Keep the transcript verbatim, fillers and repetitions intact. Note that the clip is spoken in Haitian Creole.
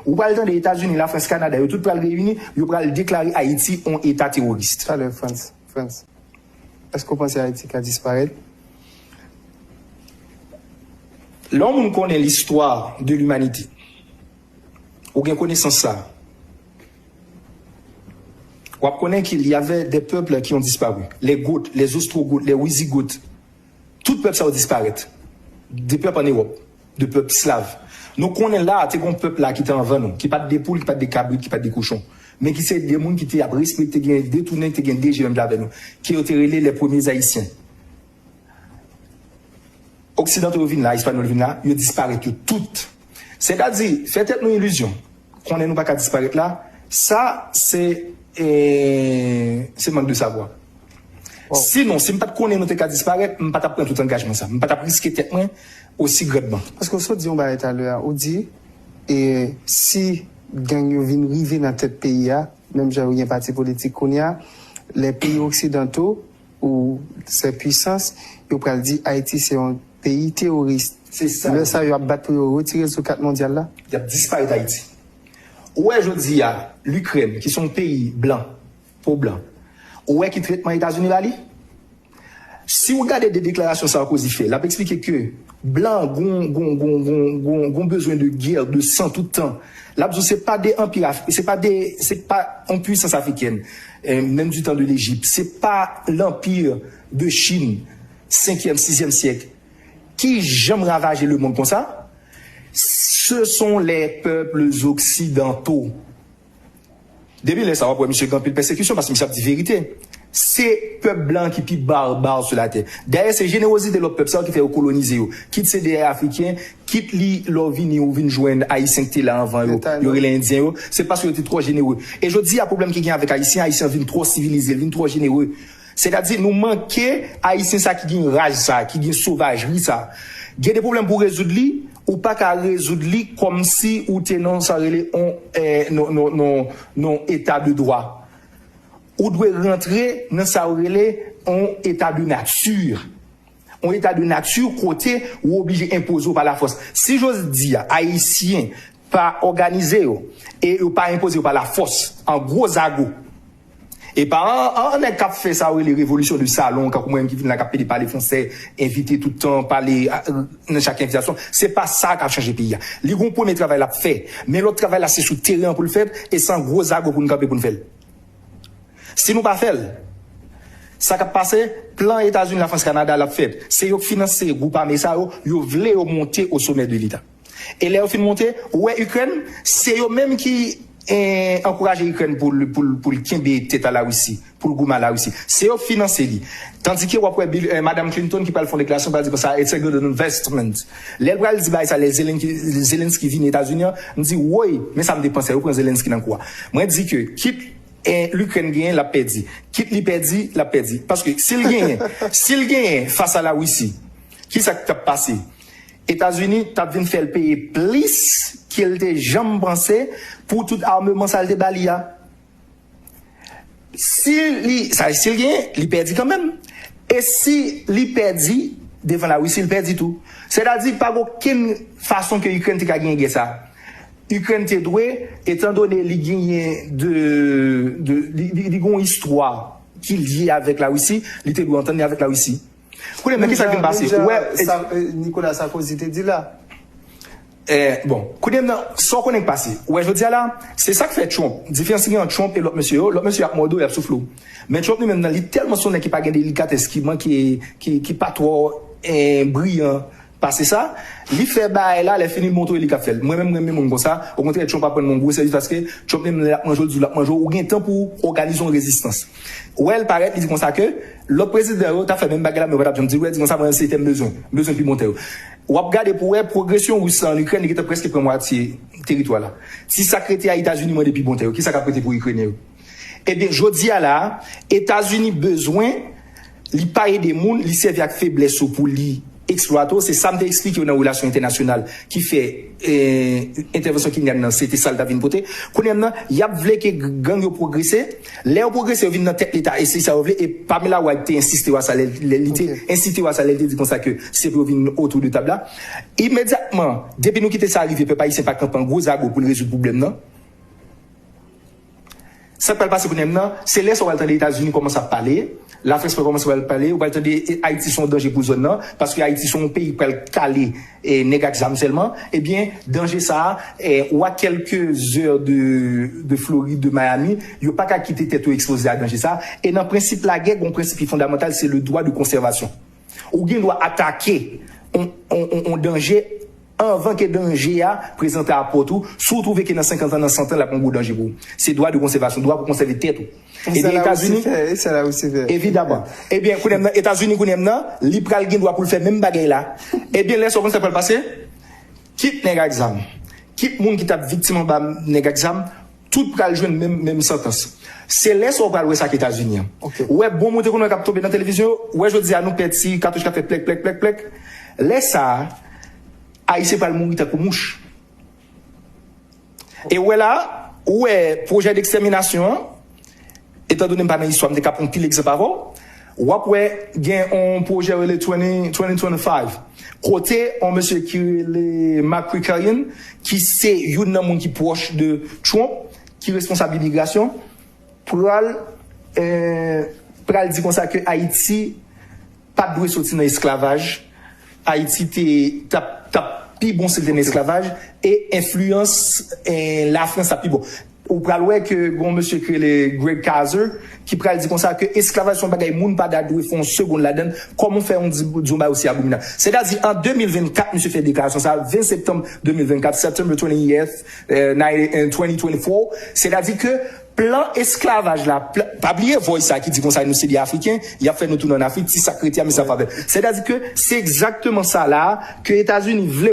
Ou pral tande Etazini, Lafrans, Kanada, yo tout pral reyini, yo pral deklare Ayiti yon eta teworis. Talè, Frantz, Frantz, èske w panse Ayiti ka disparèt? Lè yon moun konnen listwa de limanite, ou gen konesans sa, w ap konnen ke il y avait des peuples qui ont disparu. Les Goths, les Ostrogoths, les Wisigoths. Tout pèp sa yo disparèt. De pèp an Ewòp, de pèp slav. Nou konnen la, te gon pèp la ki te anvan nou, ki pa t de poul, ki pa t de kabrit, ki pa t de kochon. Men ki se de moun ki te ap respekte, gen de tounen, te gen de je menm jan avè nou. Ke yo te rele les premiers Haïtiens. Oksidanto yo vin la, Espanyòl vin la, yo disparèt yo tout. Sètadi, fè tèt nou ilizyon, konnen nou pa ka disparèt la, sa se, e, se mank de savwa. Sinon, si m pa t konnen nou te ka disparèt, m pa t ap pran tout angajman sa. M pa t ap riske tèt mwen osi grandman. Paske w sot di yon bagay talè a, ou di, e, si gang yo vin rive nan tèt peyi a, menm jan yo gen pati politik kounye a, les pays occidentaux ou ces puissances, yo pral di Ayiti se yon peyi teworis. Se sa. Lè sa yo ap bat pou yo retire l sou kat mondyal la. Y ap disparèt Ayiti. Ou wè jodi a, Likrèn, ki se yon peyi blan, po blan, ou wè ki tretman Etazini ba li? Si w gade de deklarasyon sa Sarkozy fè, l ap eksplike ke blan gon, gon, gon, gon, gon, gon bezwen de gè, de san tout tan. L ap di w se pa de anpi, se pa de, se pa yon pwisans afrikèn, eh, menm du temps de l'Égypte, se pa l'empire de Chine, senkyèm, sizyèm syèk, ki janm ravaje lemond konsa. Ce sont les peuples occidentaux. Depi lè sa, w ap wè misye gen anpil pèsekisyon paske misye ap di verite. Se pèp blan ki pi barbar sou latè. Dayè, se jenerozite lòt pèp sa yo ki fè yo kolonize yo. Kit se dèyè Afriken, kit li lè w vini, ou vin jwenn Ayisyen ki te la anvan yo, yo rele Endyen yo, se paske yo te twò jenere. E jodi a, pwoblèm ki gen avèk Ayisyen, Ayisyen an vin twò sivilize, l vin twò jenere. Sètadi, nou manke Ayisyen sa ki gen raj sa, ki gen sovajri sa. Gen de pwoblèm pou rezoud li, ou pa ka rezoud li kòmsi ou te nan sa rele on, eh, non, non, non, non, eta de dwa. Ou dwe rantre nan sa yo rele on eta de nati. On eta de nati kote ou oblije enpoze w pa lafòs. Si jodi a, Ayisyen pa òganize yo e yo pa enpoze yo pa lafòs, an gwo zago, e pa an, an nèg k ap fè sa yo rele revolisyon de salon, kankou mwen menm ki vin la k ap pede pale fransè, envite tout tan, pale a, nan chak envitasyon, se pa sa k ap chanje peyi a. Li gon premye travay l ap fè, men lòt travay la se sou teren an pou l fèt, e se an gwo zago pou n kanpe pou n fè l. Si nou pa fè l, sa k ap pase, plan Etazini, Lafrans, Kanada l ap fèt. Se yo k finanse gwoup ame sa yo, yo vle yo monte o somè de leta. E lè yo fin monte, ou wè Ikrèn, se yo menm ki, eh, ankouraje Ikrèn pou l, pou l, pou l kenbe tèt a Larisi, pou l goumen a Larisi. Se yo k finanse li. Tandike w ap wè Bill, eh, Madam Clinton ki pral fè yon deklarasyon, pral di konsa, "It's a good investment." Lè l pral di bagay sa, lè Zelensky, Zelensky vini Etazini an, m di, "Woy, men sa m te panse, yo pran Zelensky nan kou a." Mwen di ke kit, eh, Likrèn genyen, l ap pèdi. Kit li pèdi, l ap pèdi. Paske si l genyen, si l genyen fas a Larisi, ki sa k t ap pase? Etazini t ap vin fè l peye plis ke l te janm panse pou tout ameman sa l te ba li a. Si li, sa, si l genyen, li pèdi kanmenm. E si li pèdi devan Larisi, li pèdi tou. Sètadi, pa gen okenn fason ke Ikrèn te ka genyen gè sa. Ikrèn te dwe, etandone li genyen de, de, li, li, li gen yon istwa ki lye avèk Larisi, li te dwe antann li avèk Larisi. Kounye a, men kisa k vin pase? Ou wè, Nicolas Sarkozy te di la. Eh, bon, kounye a, sa w konnen k pase. Ou wè, jodi a la, se sa k fè Trump. Diferans ki gen ant Trump e lòt mesye yo, lòt mesye yo ap mòde w, y ap soufle w. Men Trump li menm nan, li tèlman se yon nèg ki pa gen delikatès, ki manke, ki, ki pa twò, eh, briyan pase sa, li fè bagay la, lè fini l montre w e li k ap fè l. Mwen menm, mwen renmen moun konsa. Okontrè, Trump aprann mwen yon gwo sèvis paske Trump li menm, lè l ap manje w, l di w l ap manje w, ou gen tan pou w òganize yon rezistans. Ou wè l parèt, li di konsa ke lòt prezidan yo t ap fè menm bagay la, men yo pa t ap janm di l. Ou wè, l di konsa, mwen, se tè m bezwen. M bezwen pi bon tè yo. W ap gade pou w wè, pwogresyon ris la an Ikrèn, li gentan prèske pran mwatye teritwa la. Ti sa k rete a Etazini mande pi bon tè yo. Ki sa k ap rete pou Ikrenyen yo? Ebyen, jodi a la a, Etazini bezwen, li pa ede moun, li sèvi ak feblès yo pou li eksplwate w. Se sa m te eksplike w nan relasyon entènasyonal ki fè eh, entèvansyon Kenya nan, se te sa l ta vin pote. Kounye a nan, y ap vle ke gang yo pwogrese. Lè yo pwogrese, yo vin nan tèt Leta, e se sa yo vle. E Pamela White te ensiste w a sa, lè lè li te ensite w a sa, lè li te di konsa ke se pou yo vin otou de tab la. Imedyatman, depi nou kite sa rive, pèp ayisyen pa kanpe an gwo zago pou l rezoud pwoblèm nan. Sa k pral pase kounye a nan, se lè sa w pral tande Etazini kòmanse ap pale, Lafrans pral kòmanse pral pale, ou pral tande Ayiti se yon danje pou zòn nan, paske Ayiti se yon peyi k pral kale eh, nèg ak zam sèlman, ebyen, danje sa a, eh, ou a quelques heures de, de Floride, de Miami, yo pa ka kite tèt yo ekspoze a danje sa a. E nan prensip lagè, gen yon prensip ki fondamantal, se le droit de conservation. Ou gen dwa atake yon, yon, yon, yon danje anvan ke danje a prezante a pòt ou, si w twouve ke nan senkant an, nan san an, l ap yon gwo danje pou ou. Se dwa de konsèvasyon, dwa pou konsève tèt ou. Ebyen, Etazini, evidaman. Ebyen, kounye a nan Etazini, kounye a nan, li pral gen dwa pou l fè menm bagay la. Ebyen, lè sa w konn sa k pral pase, kit nèg ak zam, kit moun ki t ap viktim anba nèg ak zam, tout pral jwenn menm, menm santans. Se lè sa w pral wè sa k Etazini an. Ou wè bonm ou te konn wè k ap tonbe nan televizyon yo, ou wè jodi a nou pèdi katouch k ap fè plèk, plèk, plèk, plèk. Lè sa a, Ayisyen pral mouri tankou mouch. E ou wè la, ou wè pwojè dekstèminasyon an, etan done m pa nan istwa, m te ka pran pil egzanp avè w, w ap wè gen yon pwojè rele twenty, twenty twenty-five, kote yon mesye ki rele Mark Krikorian, ki se youn nan moun ki pwòch de Trump, ki responsab imigrasyon, pral, eh, pral di konsa ke Ayiti pa t dwe soti nan esklavaj. Ayiti te t ap, t ap pi bon si l te nan esklavaj. E enfliyans eh, Lafrans t ap pi bon. Ou pral wè ke gen yon mesye ki rele Greg Casar ki pral di konsa ke esklavaj se yon bagay moun pa ta dwe fè yon segonn ladan l. Kòman w fè yon di, di yon bagay osi abominab? Sètadi, an de mil vennkat, misye fè deklarasyon sa a, ven septanm de mil vennkat, September twentieth, eh, twenty twenty-four. Sètadi ke plan esklavaj la, pla- pa bliye vòy sa ki di konsa nou se de Afriken, y ap fè nou tounen ann Afrik, ti sa k rete a, misye ap fè. Sètadi ke se egzakteman sa la ke Etazini vle.